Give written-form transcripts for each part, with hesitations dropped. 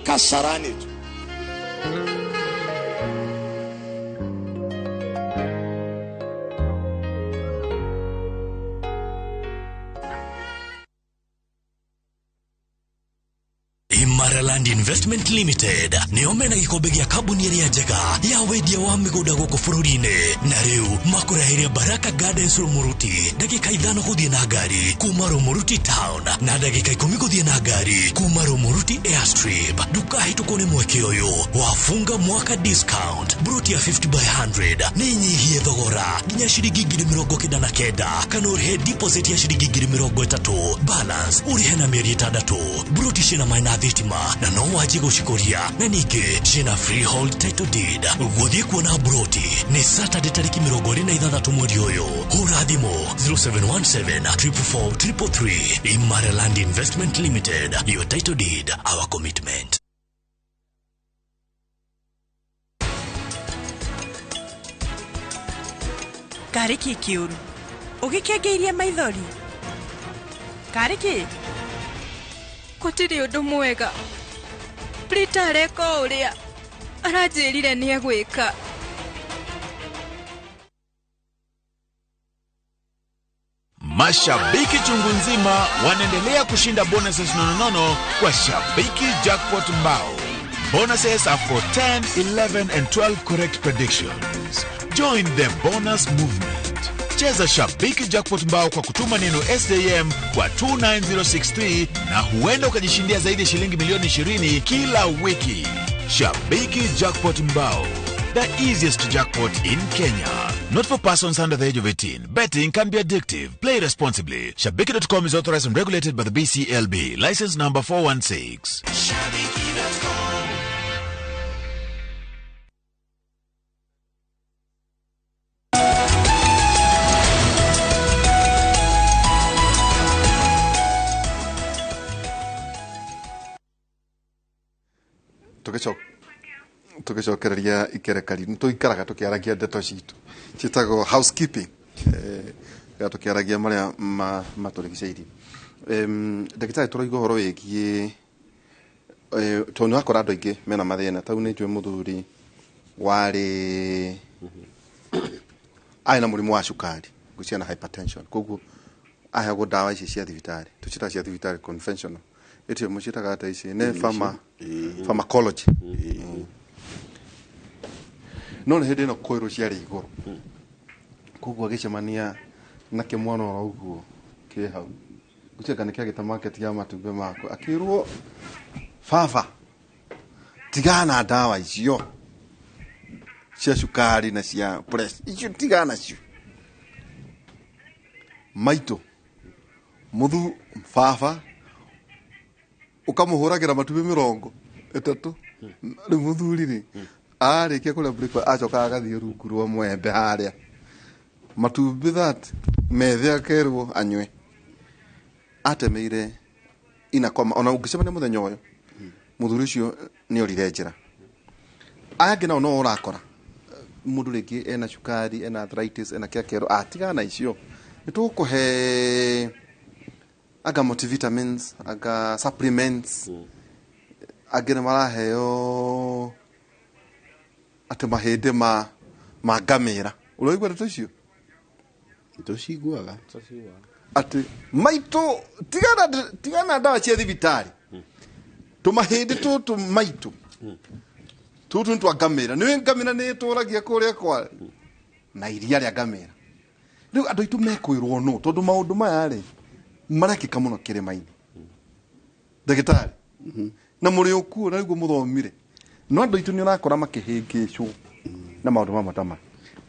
Kasarani tu. Imara Land Investment Limited nĩo mena gĩkombe gĩa kambuni ĩrĩa njega ya wendia wa mĩgũnda gũkũ bũrũri-inĩ, na rĩu makũreheire Baraka Gardens Rumuruti, ndagĩka 5 gũthiĩ na ngari kuma Rumuruti Town na ndagĩka 10 gũthiĩ na ngari kuma Rumuruti Airstrip. Ndũkahĩtũkwo nĩ mweke ũyũ wa funga mwaka discount. Broti ya 50 by 100 nĩ nyihie thogora nginya ciringi 99,000 kana ũrĩhe deposit ya ciringi 30,000, balance ũrĩhe na mĩeri 6. Broti ciĩna maĩ na thitima na no wanjie gũcikũria, na ningĩ ciĩna freehold title deed. Gũthiĩ kuona broti nĩ Saturday tarĩki 26 mweri ũyũ. Hũra thimũ 0717 444 333. Imara Land Investment Limited, your title deed, our commitment. Karĩ kĩ kĩũru ũgĩkengeirie maithori? Karĩ kĩ? Gũtirĩ ũndũ mwega. Prita areka o ũrĩa aranjĩrire nĩ egwĩka. Mashabiki chungu nzima wanaendelea kushinda bonuses nononono kwa Shabiki Jackpot Mbao. Bonuses are for 10, 11 and 12 correct predictions. Join the bonus movement. Cheza Shabiki Jackpot Mbao kwa kutuma neno SJM kwa 29063 na huenda ukajishindia zaidi ya shilingi milioni 20 kila wiki. Shabiki Jackpot Mbao, the easiest jackpot in Kenya. Not for persons under the age of 18. Betting can be addictive. Play responsibly. Shabiki.com is authorized and regulated by the BCLB. License number 416. Shabiki.com. Tũgĩcokereria ikerekari nĩ tũikaraga tũkĩaragia ndeto citũ ciĩtagwo housekeeping, tũkĩaragia marĩa matũrigicĩirie. Ndagĩtarĩ, tũrauga ũhoro wĩgiĩ tondũ nĩ wakora andũ aingĩ mena mathĩna. Tau nĩ njũĩ mũthuri warĩ arĩ na mũrimũ wa cukari, ngwĩciria na hypertension, koguo aheagwo ndawa ici cia thibitarĩ, tũciĩtaga cia thibitarĩ conventional, ĩtio mũciĩtaga atĩa ici? Nĩ pharmacology. No nĩ hĩndĩ ĩno kwĩrwo ciarĩ igũrũ, koguo agĩcemania na kĩmwana oro ũguo kĩ hau, ngwĩciria nĩ kĩagĩte market ya matumbĩ makwa, akĩrwo baba tigana na ndawa icio cia cukari na cia press, icio tigana nacio maitũ. Mũthu baba ũkamũhũragĩra matumbĩ 30. Rĩu mũthuri rĩ arĩkia kũrĩa breakfast acokaga agathiĩ rungu rwa mwembe harĩa matumbĩ that methĩ akerwo anyue. Atemeire inakoma ona ũngĩcemania mũthenya ũyũ mũthuri ũcio nĩ orire njĩra. Aya angĩ nao no ũrakora mũndũ rĩngĩ ena cukari, ena arthritis, ena kĩa kerwo atigana na icio, nĩ tũgũkũhe anga multivitamins, anga supplements, angĩ nĩ maraheo atĩ mahĩndĩ ma ngamĩra. Ũraigua ndeto icio? Tũciguaga. Atĩ maitũ tigana ndawa cia thibitarĩ, tũmahĩndĩ tũtũ maitũ tũtũ nĩ twa ngamĩra. Nĩũĩ ngamĩra nĩ ĩtũragia kũrĩa kwa na iria rĩa ngamĩra. Rĩu andũ aitũ mekwĩrwo nũ, tondũ maũndũ maya rĩ marekĩka mũno kĩrĩma-inĩ. Ndagĩtarĩ, na mũrĩ ũkuo na nĩguo mũthomire, no andũ aitũ nĩ ũrakora makĩhĩngĩcwo na maũndũ mamwe ta maya.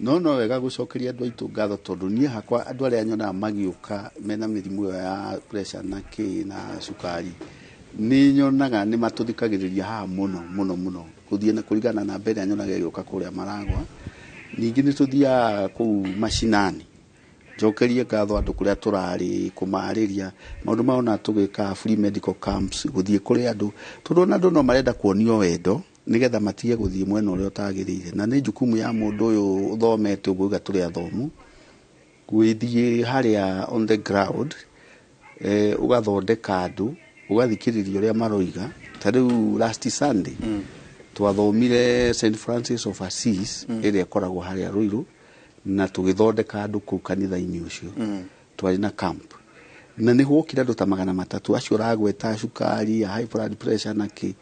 No wega gũcokeria andũ aitũ ngatho, tondũ niĩ hakwa andũ arĩa nyonaga magĩũka mena mĩrimũ ĩyo ya pressure na kĩ na cukari, nĩ nyonaga nĩ matũthikagĩrĩria haha mũno mũno mũno, gũthiĩ na kũringana na mbere ĩrĩa nyonaga ĩgĩũka kũrĩa Maragwa. Ningĩ nĩ tũthiaga kũu macinani, njokerie ngatho andũ kũrĩa tũrarĩ kũmarĩria maũndũ maya, ona tũgĩka free medical camps, gũthiĩ kũrĩ andũ, tondũ ona andũ no marenda kuonio wendo nĩgetha matige gũthiĩ mwena ũrĩa ũtagĩrĩire. Na nĩ jukumu ya mũndũ ũyũ ũthomete ũguo, uga tũrĩ athomu, gwĩthiĩ harĩa on the ground, ũgathondeka andũ, ũgathikĩrĩria ũrĩa maroiga. Ta rĩu last Sunday twathomire St Francis of Assisi ĩrĩa ĩkoragwo harĩa Ruiru, na tũgĩthondeka andũ kũu kanitha-inĩ ũcio. Twarĩ na camp na nĩ gwokire andũ ta 300, acio ũragweta cukari ya high blood pressure na kĩ.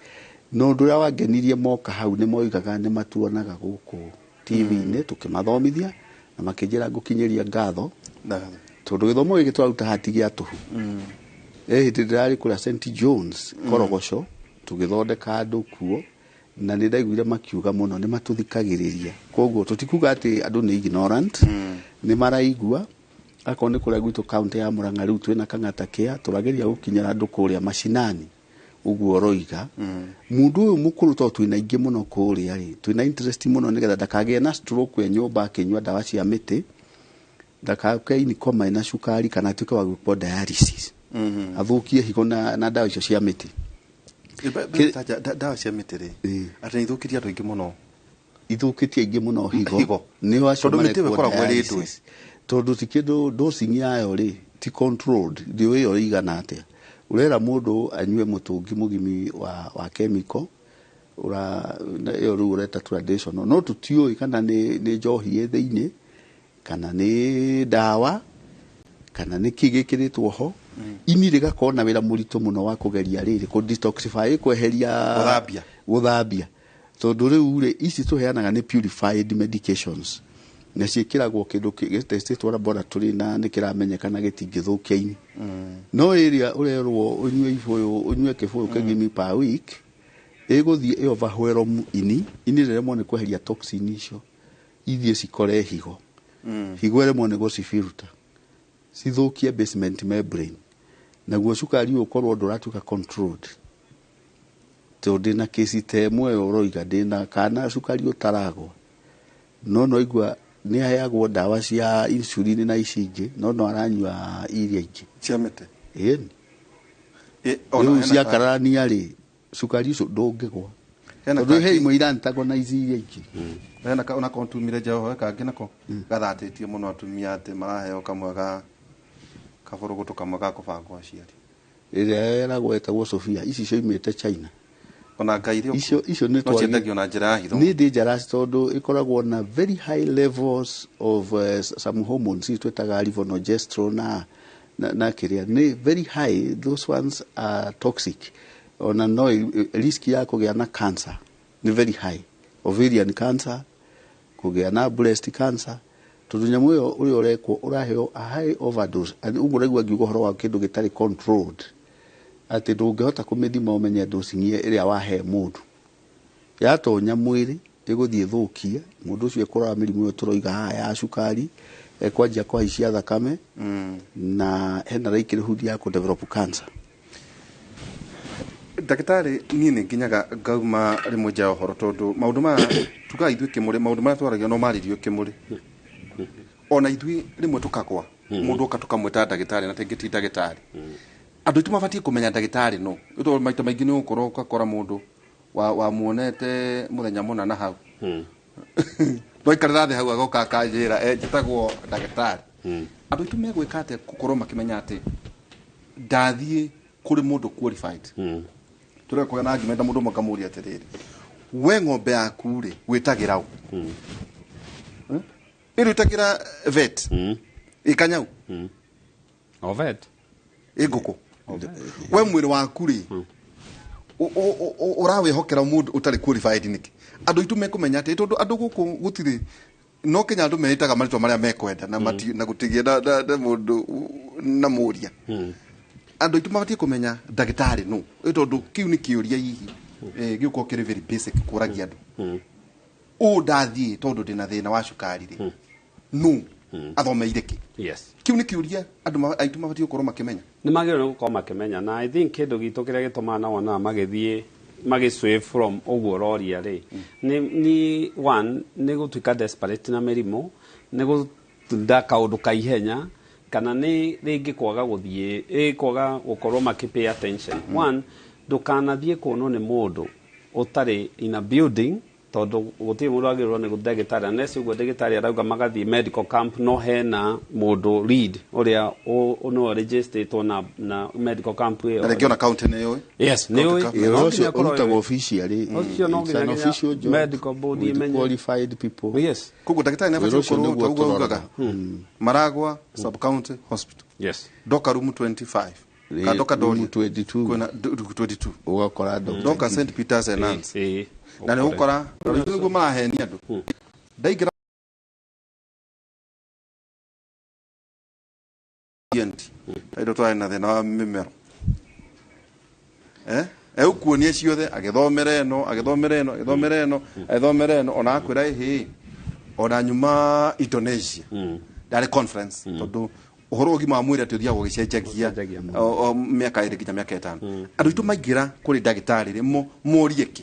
Na ũndũ ũrĩa wangenirie, moka hau nĩ moigaga nĩ matuonaga gũkũ TV-inĩ tũkĩmathomithia, na makĩnjĩra ngũkinyĩria ngatho tondũ gĩthomo gĩkĩ tũraruta hati gĩa tũhũ. Hĩndĩ ndĩrarĩ kũrĩa St John's Korogoco tũgĩthondeka andũ kuo, na nĩ ndaiguire makiuga mũno nĩ matũthikagĩrĩria. Koguo tũtikuga atĩ andũ nĩ ignorant, nĩ maraigua. Akorwo nĩ kũrĩa gwitũ kaunti ya Murang'a, rĩu twĩna Kang'ata Kĩa, tũrageria gũkinyĩra andũ kũrĩa macinani ũguo ũroiga. Mũndũ ũyũ mũkũrũ, tondũ twĩna aingĩ mũno kũrĩa rĩ, twĩna interest mũno nĩgetha ndakagĩe na stroke e nyũmba akĩnyua ndawa cia mĩtĩ, ndakake ini coma ena cukari, kana atuĩke wa gwĩkwo dialysis, athũkie higo na ndawa icio cia mĩtĩ. Ndawa cia mĩtĩ rĩ, atĩ nĩ ithũkĩtie andũ aingĩ mũno? Ithũkĩtie aingĩ mũno higo. Higo. Nĩo acio Tondũ mĩtĩ ĩyo marekwo ĩkoragwo ĩrĩ ndwĩ. dialysis. Tondũ ti kĩndũ, dosing yayo rĩ ti controlled, ndiũĩ ĩyo ĩigana atĩa. Ũrera mũndũ anyue mũtũngi mũgimi wa chemical ũra na ĩyo rĩu ũreta traditional, no tũtiũĩ kana nĩ njohi ĩ thĩinĩ, kana nĩ ndawa, kana nĩ kĩ gĩkĩrĩtwo ho. Ini rĩgakorwo na wĩra mũritũ mũno wa kũgeria rĩrĩ kũ detoxify, kweheria. Gũthambia. Gũthambia, tondũ rĩu rĩ, ici tũheanaga nĩ purified medications na ciĩkĩragwo kĩndũ gĩtestĩtwo laboratory na nĩ kĩramenyekana gĩtingĩthũkia ini. No ĩrĩa ũrerwo ũnyue ibũyũ, ũnyue kĩbũyũ kĩgimi per week, ĩgũthiĩ ĩ overwhelm ini, ini rĩremwo nĩ kweheria toxin icio, ithiĩ cikore higo, higo ĩremwo nĩ gũcifilter, cithũkie basement membrane, naguo cukari ũyũ ũkorwo ndũratuĩka controlled. Tondũ ndĩna kĩci ta ĩmwe ĩyo ũroiga, ndĩna kana cukari ũtaragwa, no igua nĩ aheagwo ndawa cia insulin na ici ingĩ, no aranyua iria ingĩ cia mĩtĩ. Ĩni. Ona Rĩu hena ciakararania rĩ, cukari ũcio ndũngĩgwa, Hena tondũ he kangĩ- imwe irantagwo na ici iria ingĩ. Hena onako ntumire njoho kangĩ nako gathatĩtie mũno atumia, atĩ maraheo kamwe ga kabũrũgũtũ kamwe ga kũbangwo aciari. Ĩrĩa ĩragwo ĩtagwo Sofia, ici cioimĩte China. Ona ngai iria Icio nĩ no ciendagio na njĩra ya hitho. Nĩ dangerous tondũ ĩkoragwo na very high levels of some hormones ici twĩtaga levonorgestrel na kĩrĩa nĩ very high. Those ones are toxic, ona no risk ya kũgĩa na cancer nĩ very high, ovarian cancer, kũgĩa na breast cancer, tondũ nyamũ ĩyo ũrĩa ũrekwo ũraheo a high overdose. And ũguo ũraigua ngiuga ũhoro wa kĩndũ gĩtarĩ controlled, atĩ ndũngĩhota kũmĩthima ũmenye dosing ĩrĩa wahe mũndũ. Yatonya mwĩrĩ ĩgũthiĩ ĩthũkie mũndũ ũcio, ekũrora mĩrimũ ĩyo tũroiga haha ya cukari, ekwanjia kũhaicia thakame, na hena likelihood ya kũ develop cancer. Ndagĩtarĩ, niĩ nĩ nginyaga ngauma rĩmwe nja ya ũhoro, tondũ maũndũ maya tugaga ithuĩ kĩmũrĩ, maũndũ marĩa twaragia no marĩrio kĩmũrĩ, ona ithuĩ rĩmwe tũkagwa, mũndũ oka tũkamwĩta ndagĩtarĩ na rĩngĩ ti ndagĩtarĩ. Andũ aitũ mabatiĩ kũmenya ndagĩtarĩ no nĩ tondũ maita maingĩ nĩ ũgũkorwo ũgakora mũndũ wamuonete mũthenya mũna na hau no ikarĩra thĩ hau agoka akanjĩra, "Njĩtagwo ndagĩtarĩ." Andũ aitũ megwĩka atĩa gũkorwo makĩmenya atĩ ndathiĩ kũrĩ mũndũ qualified? Tũreka kũgĩa na argument na mũndũ ũmwe, ngamũria atĩrĩrĩ, we ng'ombe yaku rĩ, wĩtagĩra ũ? Ĩrĩ wĩtagĩra vet ĩkanyau? O vet. Ĩ ngũkũ? We mwĩrĩ waku rĩ, ũrawĩhokera mũndũ ũtarĩ qualified nĩkĩ? Andũ aitũ mekũmenya atĩ tondũ andũ gũkũ gũtirĩ no Kenya, andũ meĩtaga marĩtwa marĩa mekwenda na na gũtigĩa na mũndũ na mũria. Andũ aitũ mabatiĩ kũmenya ndagĩtarĩ nũ, ĩ tondũ kĩu nĩ kĩũria hihi gĩgũkorwo kĩrĩ very basic kũragia andũ ũũ, ndathiĩ tondũ ndĩna thĩna wa cukari rĩ, nũ athomeire kĩ? Kĩu nĩ kĩũria andũ aitũ mabatiĩ gũkorwo makĩmenya. Nĩ magĩrĩirwo nĩ gũkorwo makĩmenya, na I think kĩndũ gitũ kĩrĩa gĩtũmaga na wonaga magĩthiĩ magĩsway from ũguo ũroria rĩ, nĩ one, nĩ gũtuĩka desperate na mĩrimũ, nĩ gũtunda kaũndũ ka ihenya, kana nĩ rĩngĩ kwaga gũthiĩ kwaga gũkorwo makĩ pay attention. One, ndũkanathiĩ kuonwo nĩ mũndũ ũtarĩ in a building. Tondu gutiri mundu agirwo ni ndagitari unless uguo ndagitari arauga magathie medical camp, no hena mundu lead uria no registered na medical camp iyo. Na rĩngĩ ona county nĩ yũĩ. Yes, nĩ County ũĩ. government. Wĩra No ũcio nginya korwo ũrutagwo ĩĩ. officially. Ũcio no It's an nginya official job medical board with imenye. qualified people. Yes. Koguo ndagĩtarĩ nĩ Wĩra abatiĩ ũcio gũkorwo nĩguo ta ũguo tũroraga. augaga Maragwa sub county hospital, Yes. Doka room 25 Ĩ, ka Doka room Doria 22. kwĩna room 22. Ũgakora doctor. Doka St Peters and Nuns. Ĩĩ. Na nĩ ũgũkora rĩu nĩguo marahenia andũ ndaingĩra ENT indo twarĩ na thĩna wa mĩmero, eh egũkuonia ciothe, agĩthomera ĩno, agĩthomera ĩno, agĩthomera ĩno, agĩthomera ĩno, ona akwĩra ĩhĩ ona nyuma Indonesia ndarĩ conference, tondũ ũhoro wa ũgima wa mwĩrĩ atĩ ũthiaga ũgĩcenjagia Ũgĩcenjagia mũno. o mĩaka 2 nginya mĩaka 5. Andũ aitũ maingĩra kũrĩ ndagĩtarĩ rĩ, morie kĩ?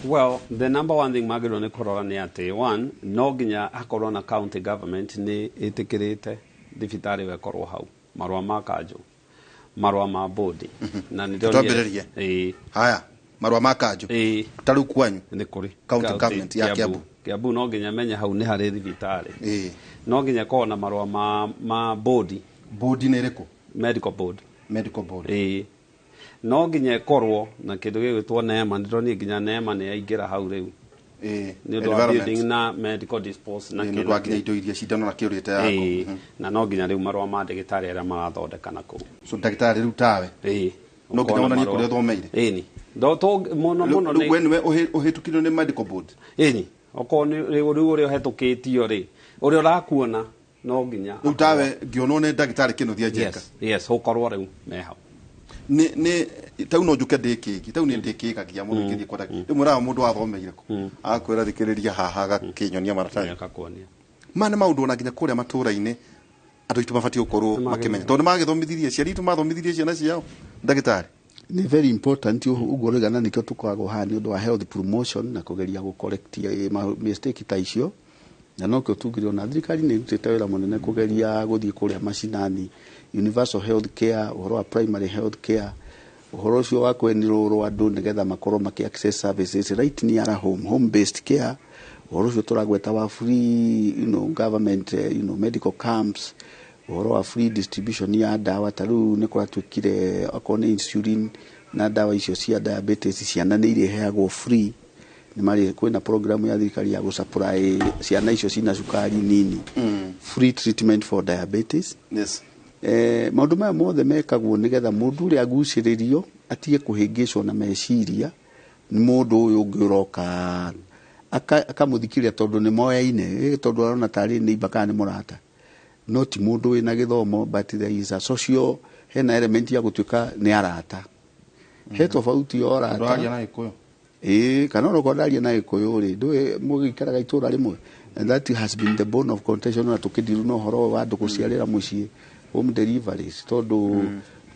Well, the number one thing magĩrĩirwo nĩ kũrora nĩ atĩ one, no nginya hakorwo na county government nĩ ĩtĩkĩrĩte thibitarĩ ĩyo ĩkorwo hau, marũa ma kanjũ, marũa ma bodi, na nĩ ndonire- Twambĩrĩrie. Ĩĩ. Haya, marũa ma kanjũ. Ĩĩ. Ta rĩu kwanyu? Nĩ kũrĩ. County government ya Kiambu. Kiambu no nginya menye hau nĩ harĩ thibitarĩ. Ĩĩ. No nginya ĩkorwo na marũa ma bodi. Bodi nĩ ĩrĩkũ? Medical board. Medical board. Ĩĩ, no nginya ĩkorwo na kĩndũ gĩgwĩtwo NEMA. Nĩ ndonire nginya NEMA nĩ yaingĩra hau rĩu Ĩĩ. nĩ ũndũ wa Environment. building na medical dispose na Ĩĩ, nĩ kĩ ũndũ wa na nginya kĩ. indo iria cindano na kĩũrĩte yako. Ĩĩ, na no nginya rĩu marũa ma ndagĩtarĩ arĩa marathondeka na kũu. So ndagĩtarĩ rĩu tawe Ĩĩ. no nginya Ũkona wonanie marũa. kũrĩa ũthomeire. Ĩni mũno mũno. Rĩu we Nĩ nĩwe ũhĩtũkirio nĩ medical board? Ĩni, okorwo nĩ rĩu ũrĩa ũhetũkĩtio rĩ, ũrĩa ũrakuona no nginya. Rĩu tawe ngĩonwo nĩ ndagĩtarĩ Kĩnuthia Njenga? Yes, ũkorwo rĩu me hau. Nĩ tau no njuke ndĩkĩgi tau nĩ ndĩkĩgagia mũno ngĩthiĩ kwa ndagĩtarĩ, rĩmwe mũndũ wathomeire kũ agakwĩra thikĩrĩria haha, agakĩnyonia maratathi. Akakuonia. Ma nĩ maũndũ ona nginya kũrĩa matũra-inĩ andũ aitũ mabatiĩ gũkorwo Nĩ makĩmenya, tondũ nĩ magĩthomithirie ciari itũ, mathomithirie ciana ciao ndagĩtarĩ. Nĩ very important ũguo ũroiga, na nĩkĩo tũkoragwo haha nĩ ũndũ wa health promotion na kũgeria gũ correct mistake ta icio, na nokĩo tugire ona thirikari nĩ ĩrutĩte wĩra mũnene kũgeria gũthiĩ kũrĩa macinani, universal health care, ũhoro wa primary health care, ũhoro ũcio wa kwenirũrwo andũ nĩgetha makorwo makĩ access services right near home, home based care, ũhoro ũcio tũragweta wa free government medical camps, ũhoro wa free distribution ya ndawa. Ta rĩu nĩ kũratuĩkire okorwo nĩ insulin na ndawa icio cia diabetes, ciana nĩ irĩheagwo free. Nĩ marĩ kwĩna program ya thirikari ya gũsupply ciana icio cina cukari nini free treatment for diabetes. Maũndũ maya mothe mekagwo nĩgetha mũndũ ũrĩa agucĩrĩrio atige kũhĩngĩcwo na meciria nĩ mũndũ ũyũ ũngĩ ũroka akamũthikĩrĩria tondũ nĩ moyaine, tondũ arona tarĩ neighbor kana nĩ mũrata, no ti mũndũ wĩna gĩthomo, but there is a social, hena element ya gũtuĩka nĩ arata, he tofauti ya Ndũraria ũrata. na Gĩkũyũ. Ĩĩ, kana ona okorwo ndaria na Gĩkũyũ rĩ, ndũĩ mũgĩikaraga itũra rĩmwe, and that has been the bone of contention na tũkĩndiru na ũhoro wa andũ gũciarĩra mũciĩ, home deliveries, tondũ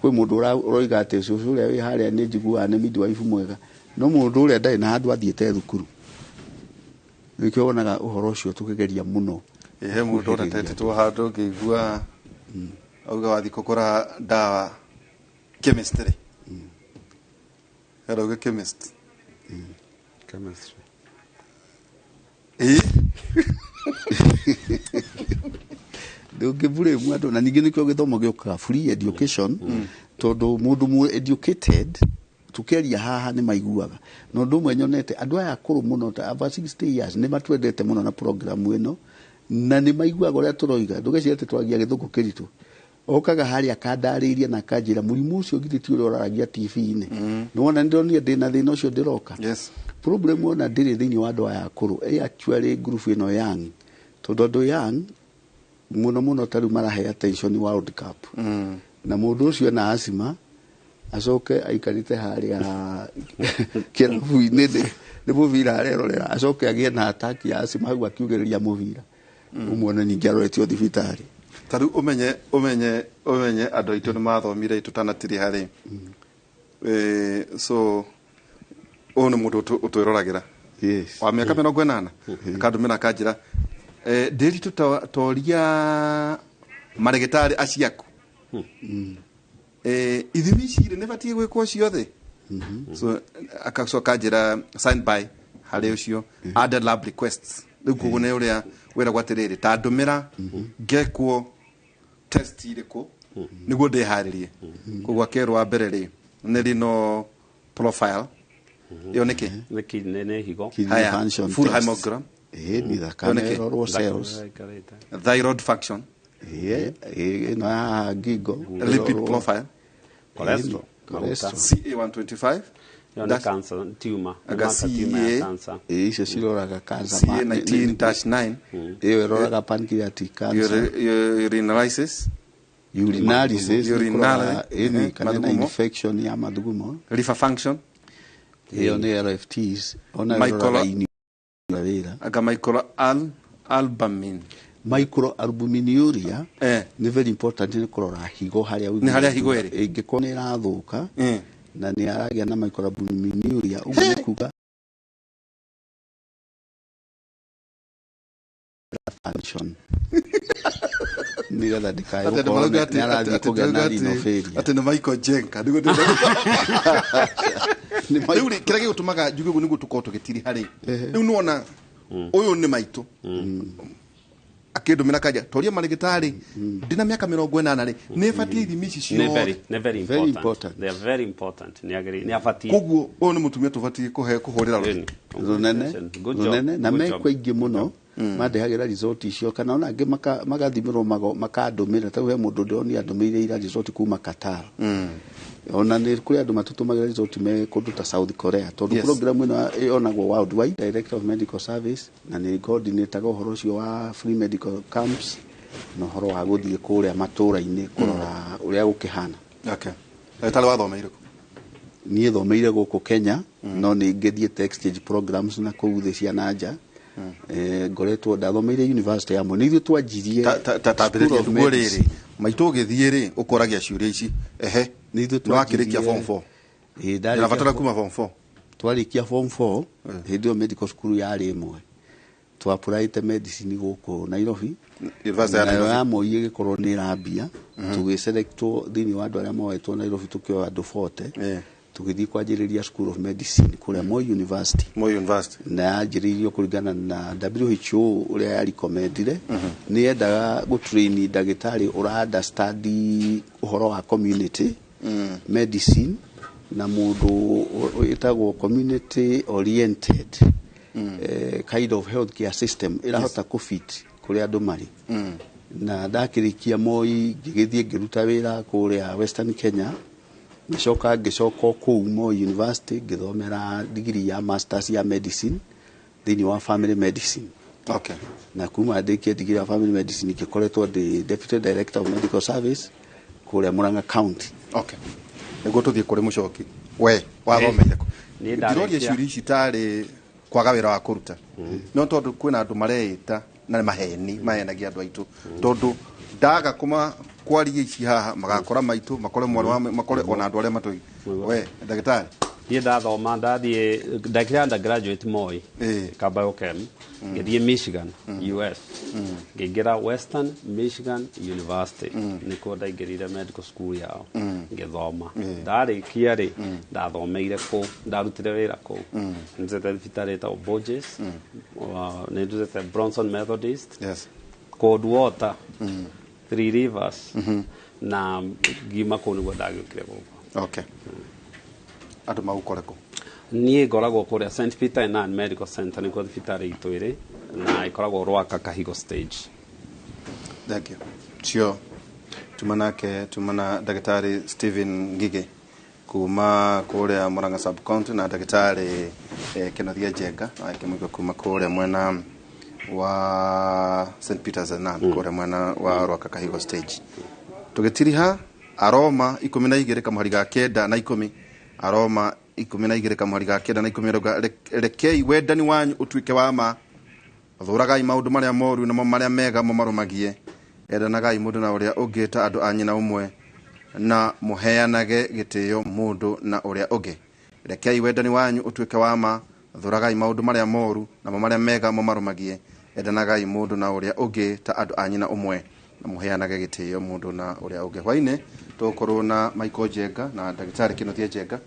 kwĩ mũndũ ũroiga atĩ cũcũ ũrĩa wĩ harĩa nĩ njiguaga nĩ midwife mwega, no mũndũ ũrĩa ndarĩ na handũ athiĩte thukuru. Nĩkĩo wonaga ũhoro ũcio tũkĩgeria mũno. Ĩ, he mũndũ ũratetetwo handũ ngĩigua auga wathiĩ kũgũra ndawa chemistry, arauga chemist. Chemistry. Ĩ. Ndũngĩburĩmu andũ, na ningĩ nĩkĩo gĩthomo gĩũkaga, free education, tondũ mũndũ mu educated tukiaria haha nĩ maiguaga. Na ũndũ ũmwe nyonete, andũ aya akũrũ mũno ta over 60 years nĩ matwendete mũno na program ĩno, na nĩ maiguaga ũrĩa tũroiga. Ndũgeciria atĩ twaragia gĩthũngũ kĩritũ. Okaga harĩa akandarĩria na akanjĩra mũrimũ ũcio githĩ ti ũrĩa ũraragia TV-inĩ? Nĩ wona nĩ ndĩronire ndĩna thĩna ũcio ndĩroka. Problem ona ndĩrĩ thĩinĩ wa andũ aya akũrũ, ĩ actually group ĩno young, tondũ andũ young mũno mũno ta rĩu marahe attention World Cup, na mũndũ ũcio ena asthma, acoke aikarĩte harĩa kĩrabu-inĩ nĩ mũbira arerorera, acoke agĩe na attack ya asthma hau akiugĩrĩria mũbira, ũmuone ningĩ aroretio thibitarĩ. Ta rĩu ũmenye andũ aitũ nĩ mathomire tũtanatirĩ harĩ. So ũyũ nĩ mũndũ ũtwĩroragĩra wa mĩaka 80, akandũmĩra akanjĩra, ndĩritũ toria marĩgĩtarĩ aciaku, ithimi ici rĩ nĩ batiĩ gwĩkwo ciothe. So akacoka anjĩra sign by Harĩ ũcio added lab requests, rĩu koguo nĩ ũrĩa wĩragwo atĩrĩrĩ, ta ndũmĩra ngekwo test irĩkũ nĩguo ndĩharĩrie. Koguo akerwo wa mbere rĩ nĩ renal profile, ĩyo nĩkĩ? Nĩ kidney, nĩ higo. Kidney Haya, function full test. hemogram. Ĩĩ, nĩ thakame Ĩyo nĩkĩ? ĩrorwo cells. Thyroid function. Ĩĩ, ĩĩ, ĩno ya ngingo. Lipid ĩrorwo. profile. Cholesterol. Cholesterol. CA125. Ĩyo nĩ cancer tumor. Nĩ Aga marker tumor ya CA. cancer. Ĩĩ, icio ciroraga cancer. CA19-9. Ĩyo ĩroraga pancreatic cancer. Urinalysis. Urinalysis nĩ kũrora, Urinary, ĩni, kana na mathugumo. infection ya mathugumo. Liver function. Ĩyo nĩ LFTs ona ĩroraga ini wĩra. Aga micro albumin. Microalbuminuria Eh. nĩ very important, nĩ kũrora higo harĩa Nĩ harĩa higo ĩrĩ. Ĩngĩkorwo nĩ ĩrathũka na nĩ aragĩa na microalbuminuria, ũguo nĩ kuga function nĩgetha ndĩkae Atĩ andũ gũkorwo marauga nĩ arathiĩ kũgĩa na renal failure. Atĩ nĩ Michael Jenka nĩguo Nĩ rĩu rĩ, kĩrĩa gĩgũtũmaga njuge ũguo nĩguo tũkorwo tũgĩtiri harĩ rĩu nĩwona ũyũ nĩ maitũ akĩndũmĩra kanja toria marĩgĩtarĩ ndĩna mĩaka 80 rĩ, nĩ batiĩ ithimi ici Nĩ very ciothe? Nĩ very Very important. important. They are very important. Nĩ agĩrĩire, nĩ abatiĩ. Koguo ũyũ nĩ mũtumia tũbatiĩ kũhe kũhũrĩra rũhĩ. Rũnene. Good job. Rũnene na Good job. mekwo aingĩ mũno mandehagĩra result icio, kana ona angĩ magathimĩrwo makandũmĩra. Ta rĩu he mũndũ ndĩronire andũmĩire ira result kuma Qatar. Ona nĩ kũrĩ andũ matũtũmagĩra result me kũndũ ta South Korea, tondũ program ĩno yonagwo worldwide. Director of Medical Service, na nĩ coordinataga ũhoro ũcio wa free medical camps na ũhoro wa gũthiĩ kũrĩa matũũra-inĩ kũrora ũrĩa gũkĩhana. Okay, ndagĩtarĩ, wathomeire kũ? Niĩ thomeire gũkũ Kenya, no nĩ ngĩthiĩte exchange programs na kũu thĩ cia nanja. Ngoretwo ndathomeire university ya Moi, nĩ ithuĩ twanjirie School Tambĩrĩria of nĩguo rĩrĩ Medicine. maitũ ũgĩthiĩ rĩ, ũkoragia ciũria ici ehe. Nĩ ithuĩ nĩ wakĩrĩkia twanjirie- form 4? Ĩĩ, ndarĩkia Ndĩrabatara kuma form 4. Twarĩkia form 4, hĩndĩ ĩyo medical school yarĩ ĩmwe, twapuraĩte medicine gũkũ Nairobi. University ya Nayo Nairobi. ya Moi ĩgĩkorwo nĩ ĩrambia, tũgĩselectwo thĩinĩ wa andũ arĩa moetwo Nairobi, tũkĩoya andũ 40, tũgĩthiĩ kwanjĩrĩria School of Medicine kũrĩa Moi University. Moi University. Na yanjĩrĩirio kũringana na WHO ũrĩa yarecommendire, nĩ yendaga gũtrain ndagĩtarĩ ũra understand ũhoro wa community medicine na mũndũ ĩtagwo community oriented kind of healthcare system ĩrahota kũfit kũrĩa andũ marĩ. Na ndakĩrĩkia Moi, ngĩgĩthiĩ ngĩruta wĩra kũrĩa Western Kenya, ngĩcoka ngĩcoka o kũu Moi University ngĩthomera degree ya masters ya medicine thĩinĩ wa family medicine. Na kuma ndĩkie degree ya family medicine, ngĩkoretwo ndĩ deputy director of medical service kũrĩa Murang'a County. Okay, nĩguo tũthiĩ kũrĩ mũcoki, we wathomeire kũ? Niĩ Ndiroria ndarĩkia- ciũria ici tarĩ kwaga wĩra wa kũruta, no tondũ kwĩna andũ mareĩta na maheni mahenagia andũ aitũ, tondũ ndaga kũma kwaria ici haha magakora maitũ, makore mwana wa makore ona andũ arĩa matũi. We ndagĩtarĩ? Niĩ ndathoma, ndathiĩ ndekire undergraduate Moi ka biochem, ngĩthiĩ Michigan, US, ngĩingĩra Western Michigan University, nĩkuo ndaingĩrire medical school yao ngĩthoma. Ndarĩkia rĩ, ndathomeire kũ, ndarutire wĩra kũu, nĩndutĩte thibitarĩ ĩtagwo Borges, nĩndutĩte Bronson Methodist, Coldwater, Three Rivers, na ngiuma kũu nĩguo ndagĩũkire gũkũ. Okay, andũ magũkore kũ? Niĩ ngoragwo kũrĩa St Peter and Ann Medical Center, nĩkuo thibitarĩ itũ ĩrĩ, na ĩkoragwo Rwaka Kahigo stage. Thank you. Cio tuma nake, tuma na ndagĩtarĩ Stephen Ngige kuma kũrĩa Murang'a sub county na ndagĩtarĩ Kenothia Njenga akĩmũigua kuma kũrĩa mwena wa St Peters and Ann, kũrĩa mwena wa Rwaka Kahigo stage. Tũgĩtiriha Aroma 12 kamũhari ga 9 na 10, Aroma 12 kamũhari ga 9 na 10 rauga, "Rekei wendani wanyu ũtuĩke wa ma, thũragai maũndũ marĩa moru, namo marĩa mega mũmarũmagie. Endanagai mũndũ na ũrĩa ũngĩ ta andũ a nyina ũmwe, na mũheanage gĩtĩo mũndũ na ũrĩa ũngĩ. Rekei wendani wanyu ũtuĩke wa ma, thũragai maũndũ marĩa moru, namo marĩa mega mũmarũmagie. Endanagai mũndũ na ũrĩa ũngĩ ta andũ a nyina ũmwe, na mũheanage gĩtĩo mũndũ na ũrĩa ũngĩ." Hwainĩ tũgũkorwo na Michael Njenga na ndagĩtarĩ Kĩnuthia Njenga.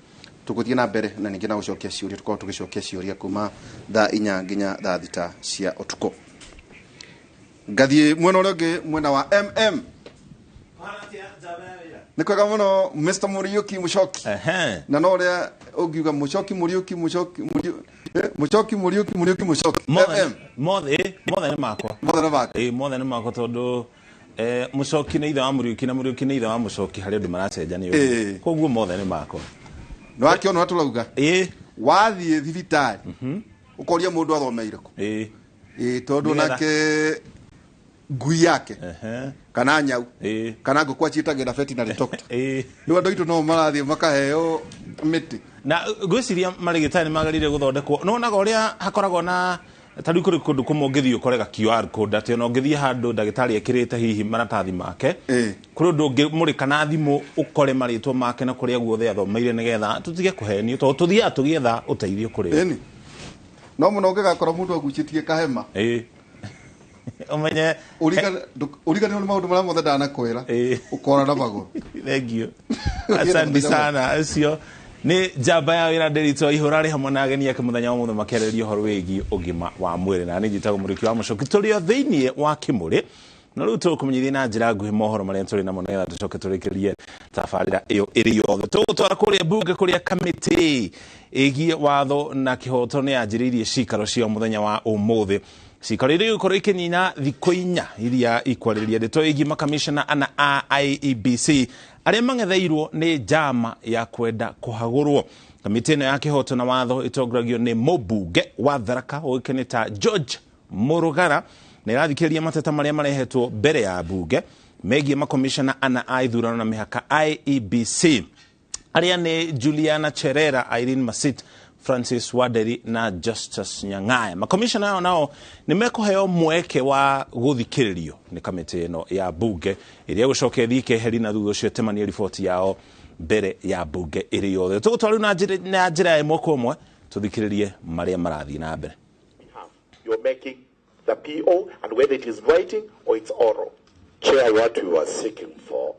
Tũgũthiĩ na mbere na ningĩ na gũcokia ciũria, tũkorwo tũgĩcokia ciũria kuma thaa 4 nginya thaa 6 cia ũtukũ. Ngathiĩ mwena ũrĩa ũngĩ, mwena wa MM. Nĩ kwega mũno, Mr Muriuki Muchoki. Na no ũrĩa ũngiuga Muchoki Muriuki Muchoki Muchoki Muriuki Muriuki Muchoki MM. Mothe mothe nĩ makwa. Mothe nĩ makwa. Ĩ, mothe nĩ makwa tondũ Muchoki nĩ ithe wa Muriuki na Muriuki nĩ ithe wa Muchoki, harĩ andũ maracenjania ũguo. Koguo mothe nĩ makwa. Nĩ wakĩona ũrĩa tũrauga? Wathiĩ thibitarĩ ũkoria mũndũ athomeire kũ. Ĩ, tondũ nake ngui yake kana nyau kana ngũkũ aciĩtagĩra veterinary doctor. Rĩu andũ aitũ no marathiĩ makaheo mĩtĩ. Na ngwĩciria marĩgĩtarĩ nĩ magĩrĩire gũthondekwo. Nĩwonaga ũrĩa hakoragwo na ta rĩu kũrĩ kũndũ kũmwe ũngĩthiĩ ũkore ga QR code, atĩ ona ũngĩthiĩ handũ ndagĩtarĩ ekĩrĩte hihi maratathi make, kũrĩ ũndũ ũngĩmũrĩka na thimũ ũkore marĩtwa make na kũrĩa guothe athomeire, nĩgetha tũtige kũhenio tondũ tũthiaga tũgĩetha ũteithio kũrĩ o. Ĩni. No mũno ũngĩgakora mũndũ agucĩtie kahema. Ũmenye Ũriganĩrwo nĩ maũndũ marĩa mothe ndanakwĩra, ũkora na magũrũ. Thank you. Asante sana. Ũcio nĩ njamba ya wĩra Ndĩritũ Ihũra arĩ hamwe na ageni ake mũthenya wa mũthenya makĩarĩrĩria ũhoro wĩgiĩ ũgima wa mwĩrĩ. Na niĩ njĩtagwo Mũrĩki wa Mũcoki, tũrĩ o thĩiniĩ wa Kĩmũrĩ na rĩu tũkũmenyithia na njĩra nguhĩ mohoro marĩa tũrĩ namo nĩgetha tũcoke tũrĩkĩrie tabarĩra ĩyo ĩrĩ yothe. Tũgũtwara kũrĩa mbunge kũrĩa kamĩtĩ ĩgiĩ watho na kĩhoto nĩ yanjĩrĩirie cikaro cia mũthenya wa ũmũthĩ. Cikaro iria igũkorwo ikĩnina thikũ 4 iria ikwarĩrĩria ndeto ĩgiĩ makamishna ana a IEBC arĩa mang'etheirwo nĩ njama ya kwenda kũhagũrwo. Kamĩtĩ ĩno ya kĩhoto na watho ĩtongoragio nĩ mũmbunge wa Tharaka ũĩkaine ta George Mũrugara, na ĩrathikĩrĩria mateta marĩa marehetwo mbere ya mbunge megiĩ makomishona ana a ithurano na mĩhaka IEBC arĩa nĩ Juliana Cherera, Irene Masit, Francis Waderi na Justus Nyang'aya. Makomishona aya nao nĩ mekũheo mweke wa gũthikĩrĩrio nĩ kamĩtĩ ĩno ya mbunge ĩrĩa ĩgũcoka ĩthiĩ ĩkeheri na thutha ũcio ĩtemanie riboti yao mbere ya mbunge ĩrĩ yothe. Tũgũtwara rĩu na njĩra ya ĩmwe kwa ĩmwe tũthikĩrĩrie marĩa marathiĩ na mbere. You're making the PO, and whether it is writing or it's oral. Chair, what we were seeking for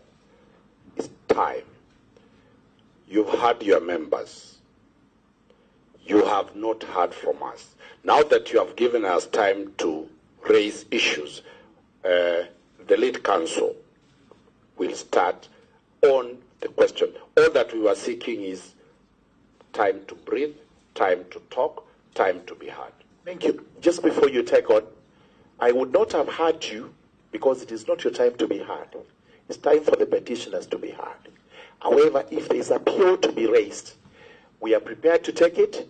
is time. You've heard your members. You have not heard from us. Now that you have given us time to raise issues, the lead counsel will start on the question. All that we were seeking is time to breathe, time to talk, time to be heard. Thank you. Just before you take on, I would not have heard you because it is not your time to be heard. It's time for the petitioners to be heard. However, if there is a appeal to be raised, we are prepared to take it,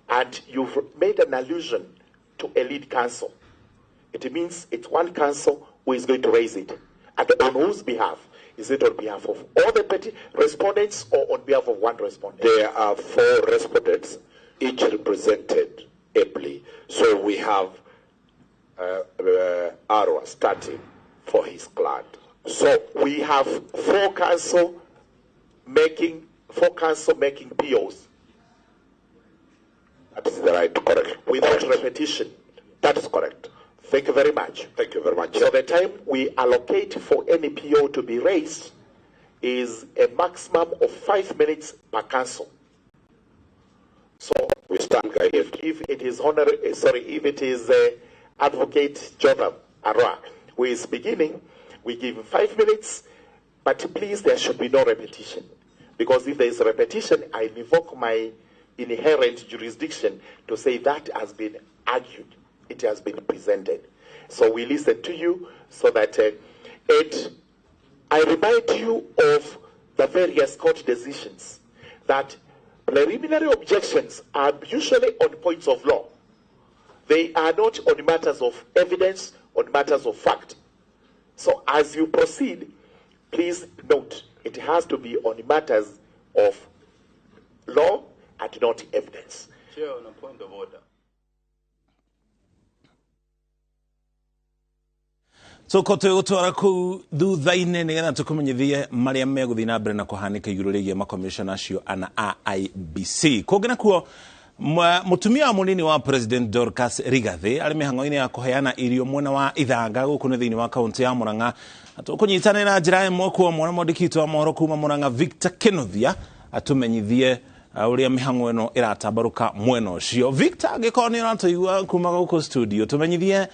and you've made an allusion to a lead counsel. It means it's one counsel who is going to raise it. And on whose behalf? Is it on behalf of all the respondents or on behalf of one respondent? There are 4 respondents, each represented ably. So we have Arwa starting for his client. So we have 4 counsel making POs. That is the right, correct. Without repetition. That is correct. Thank you very much. Thank you very much. So the time we allocate for any PO to be raised is a maximum of 5 minutes per counsel. So we stand guided. If it is if it is Advocate Jordan Arwa who is beginning, we give 5 minutes, but please, there should be no repetition. Because if there is repetition, I invoke my inherent jurisdiction to say that has been argued, it has been presented. So we listen to you so that, and I remind you of the various court decisions that preliminary objections are usually on points of law. They are not on matters of evidence, on matters of fact. So as you proceed, please note, it has to be on matters of law and not evidence. Chair, on a point of order. Tũko twĩgũtwara kũu thutha-inĩ nĩgetha tũkũmenyithie marĩa megũthiĩ na mbere na kũhanĩka igũrũ rĩgiĩ makomishona acio ana a IBC. Kũngĩ nakuo, mũtumia wa mũnini wa President Dorcas Rigathi arĩ mĩhang'o-inĩ ya kũheana irio mwena wa Ithanga gũkũ nĩ thĩinĩ wa kaũntĩ ya Murang'a. Tũkũnyitanĩra na njĩra ĩmwe kwa ĩmwe na mwandĩki witũ wa mohoro kuma Murang'a Victor Kinuthia atũmenyithie Ũrĩa mĩhang'o ĩno ĩratambarũka mwena ũcio. Victor, angĩkorwo nĩ ũratũigua kuma gũkũ studio, tũmenyithie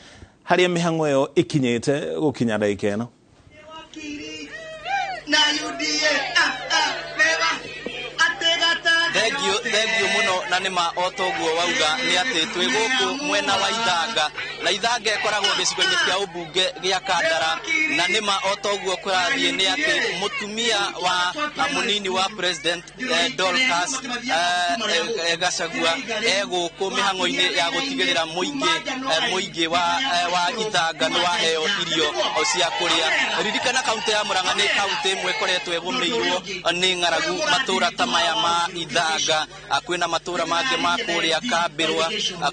harĩa mĩhang'o ĩyo ĩkinyĩte gũkinya ndagĩka ĩno. Na UDA beba ategata. Thengio, thengio muno. Na nĩ ma o toguo wauga nĩ atĩ twĩ gũkũ mwena wa Ithanga, na Ithanga ĩkoragwo gĩcigo-inĩ kĩa ũmbunge gĩa Kandara. Na nĩ ma o toguo kũrathiĩ nĩ atĩ mũtumia wa mũnini wa president Dorcas Gachagua e gũkũ mĩhang'o-inĩ ya gũtigĩrĩra mũingĩ wa Ithanga nĩ waheo irio cia kũrĩa. Ririkana kaunti ya Murang'a nĩ kaunti ĩmwe ĩkoretwo ĩgũmĩirwo nĩ ng'aragu, matũra ta maya ma Ithanga, kwĩna matũra mangĩ ma kũrĩa Kambĩrwa,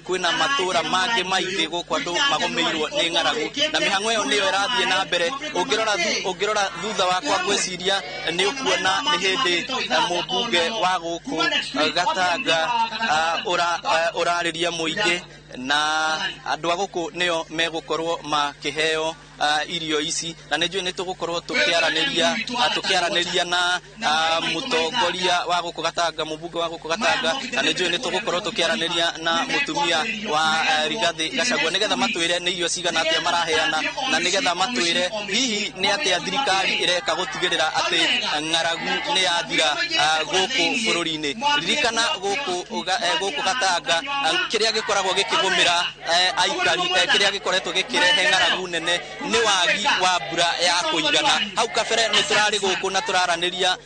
kwĩna matũra mangĩ maingĩ gũkũ andũ magũmĩirwo nĩ ng'aragu, na mĩhang'o ĩyo nĩyo ĩrathiĩ na mbere. Ũngĩrora thutha wakwa, ngwĩciria nĩ ũkuona nĩ hĩndĩ mũmbunge wa gũkũ Gatanga ũrarĩria mũingĩ, na andũ a gũkũ nĩo megũkorwo makĩheo irio ici. Na nĩ njũĩ nĩ tũgũkorwo tũkĩaranĩria na mũtongoria wa gũkũ Gatanga, mũmbunge wa gũkũ Gatanga, na nĩ njũĩ nĩ tũgũkorwo tũkĩaranĩria na mũtumia wa Rigathĩ Gachagua, nĩgetha matwĩre nĩ irio cigana atĩa maraheana, na nĩgetha matwĩre hihi nĩ atĩa thirikari ĩreka gũtigĩrĩra atĩ ng'aragu nĩ yathira gũkũ bũrũri-inĩ. Ririkana gũkũ Gatanga kĩrĩa gĩkoragwo gĩkĩgũmĩra aikari, kĩrĩa gĩkoretwo gĩkĩrehe ng'aragu nene nĩ wagi wa mbura ya kũigana. Hau kabere nĩ tũrarĩ gũkũ na tũraranĩria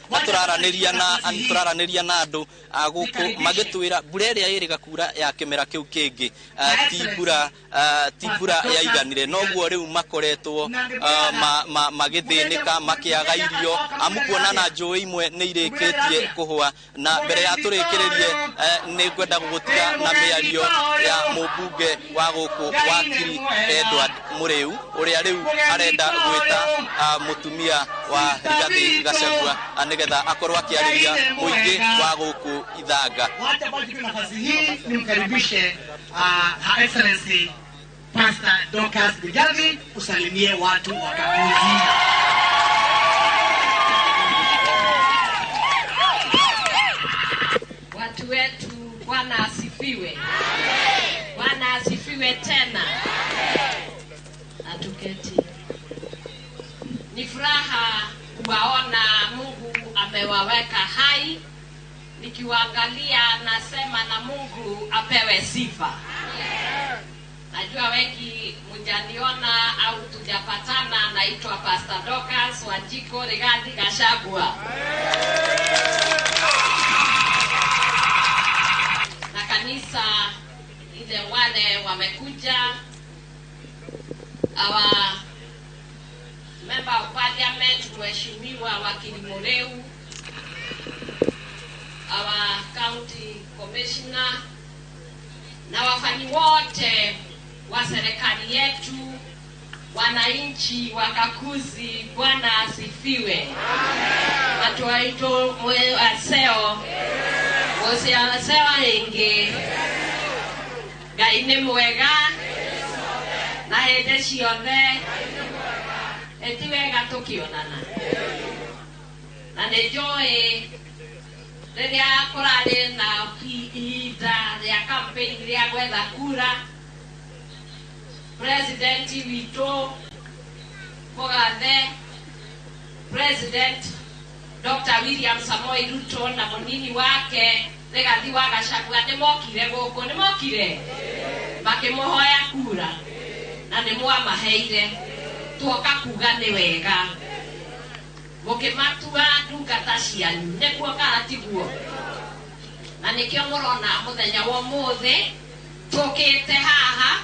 na andũ a gũkũ magĩtwĩra mbura ĩrĩa ĩrĩga kura ya kĩmera kĩu kĩngĩ ti mbura yaiganire, noguo rĩu makoretwo magĩthĩnĩka makĩaga irio, amu kuona na njũĩ imwe nĩ irĩkĩtie kũhũa. Na mbere ya tũrĩkĩrĩrie, nĩ ngwenda gũgũtiga na mĩario ya mũmbunge wa gũkũ, wakiri Edward Mũrĩu, ũrĩa rĩu arenda gwĩta mũtumia wa Rigathĩ Gachagua, nĩgetha akorwo akĩarĩria mũingĩ wa gũkũ Ithanga. Wacha basi nichukue nafasi hii nimkaribishe Her Excellency Pastor Dorcas Rigathi, usalimie watu wa Kakuzi. Watu wetu, Bwana asifiwe. Bwana asifiwe tena. Na tuketi. Ni furaha kuwaona Mungu amewaweka hai. Nikiwaangalia nasema na Mungu apewe sifa. Najua wengi mjaniona au tujapatana. Naitwa Pastor Dorcas Wanjiku Rigathi Gachagua. Na kanisa ile wale wamekuja, our member of parliament Mheshimiwa Wakili Mureu, our county commissioner na wafanyi wote wa serikali yetu, wananchi wa Kakuzi, Bwana asifiwe. Watu waitũ mwĩ aseo gũciacewa ĩngĩ. Ngai nĩ mwega na hĩndĩ ciothe. Ĩti wega tũkĩonana, na nĩ njũĩ rĩrĩa kũrarĩ na ihinda rĩa campaign rĩa gwetha kura, president witũ mũgathe President Dr. William Samoei Ruto na mũnini wake Rigathi wa Gachagua nĩ mokire gũkũ, nĩ mokire makĩmũhoya kura, na nĩ mwamaheire. Tuoka kuga nĩ wega mũkĩmatua ndungata cianyu, nĩguo kana tiguo? Na nĩkĩo mũrona mũthenya wa ũmũthĩ tũkĩte haha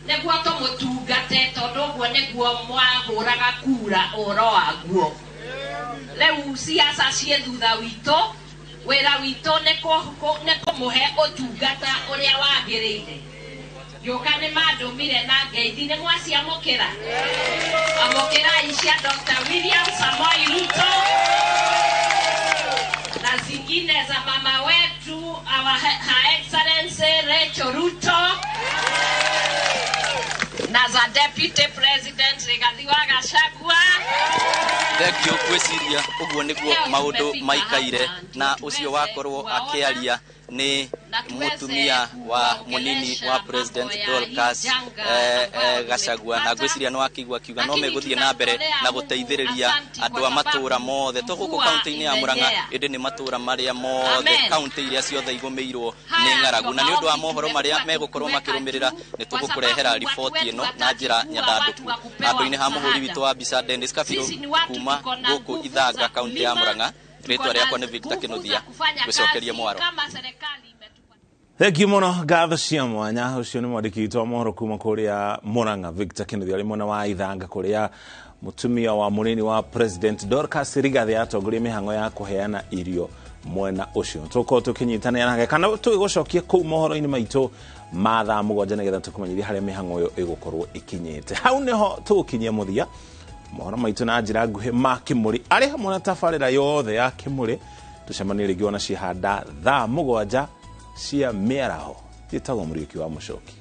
nĩguo tũmũtungate, tondũ ũguo nĩguo mwahũraga kura ũhoro waguo. Rĩu siasa ciĩ thutha witũ, wĩra witũ nĩ kũmũhe ũtungata ũrĩa wagĩrĩire. Ngĩũka nĩ mandũmire na ngeithi, nĩ mwaciamũkĩra? Amũkĩrai cia Dr. William Samoei Ruto na zingine za mama wetu, our Her Excellency Rachel Ruto, na As a deputy president Rigathi wa Gachagua. Thank you gwĩciria ũguo nĩguo maũndũ maikaire na ũcio wakorwo akĩaria nĩ mũtumia wa mũnini wa President Dorcas Gachagua na ngwĩciria nĩ wakĩigua akiuga no megũthiĩ na mbere na gũteithĩrĩria andũ a matũra mothe to gũkũ kaunti-inĩ ya Murang'a ĩndĩ nĩ matũra marĩa mothe kaunti iria ciothe igũmĩirwo nĩ ng'aragu na nĩ ũndũ wa mohoro marĩa megũkorwo makĩrũmĩrĩra nĩ tũgũkũrehera riboti ĩno na njĩra nyandandũku. Handũ-inĩ ha mũhũri witũ wa mbica Dennis Kabirũ kuma gũkũ Ithanga kaunti ya Murang'a, rĩtwa rĩakwa nĩ Victor Kinuthia, ngũcokerie mwaro. Thank you muno ngatho cia mwanya. Ũcio nĩ mwandĩki witũ wa mohoro kuma kũrĩa Murang'a Victor Kinuthia arĩ mwena wa Ithanga kũrĩa mũtumia wa mũnini wa President Dorcas Rigathi atongoria mĩhang'o ya kũheana irio mwena ũcio. Tũkorwo tũkĩnyitanĩra nake kana tũgĩgũcokia kũu mohoro-inĩ maitũ ma thaa 7 nĩgetha tũkũmenyithie harĩa mĩhang'o ĩyo ĩgũkorwo ĩkinyĩte. Hau nĩho tũgũkinyia mũthia mohoro maitũ na njĩra nguhĩ ma Kĩmũrĩ arĩ hamwe na tabarĩra yothe ya Kĩmũrĩ. Tũcemanie rĩngĩ ona cihanda thaa 7 cia mĩaraho. Njĩtagwo Mũriũki wa Mũcoki.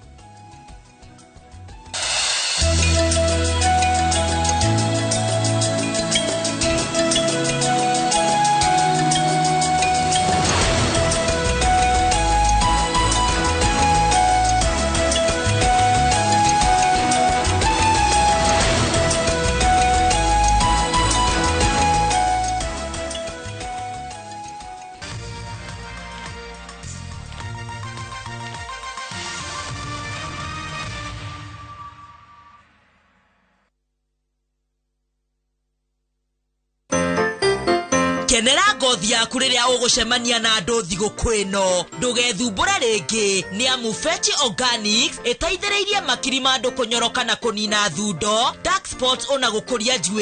Kenera ngothi yaku rĩrĩa ũgũcemania na andũ thigũkũ ĩno, ndũgethumbũre rĩngĩ nĩ amu Fetch Organics ĩteithĩrĩirie makiri ma andũ kũnyoroka na kũnina thundo, dark spots ona gũkũria njuĩrĩ.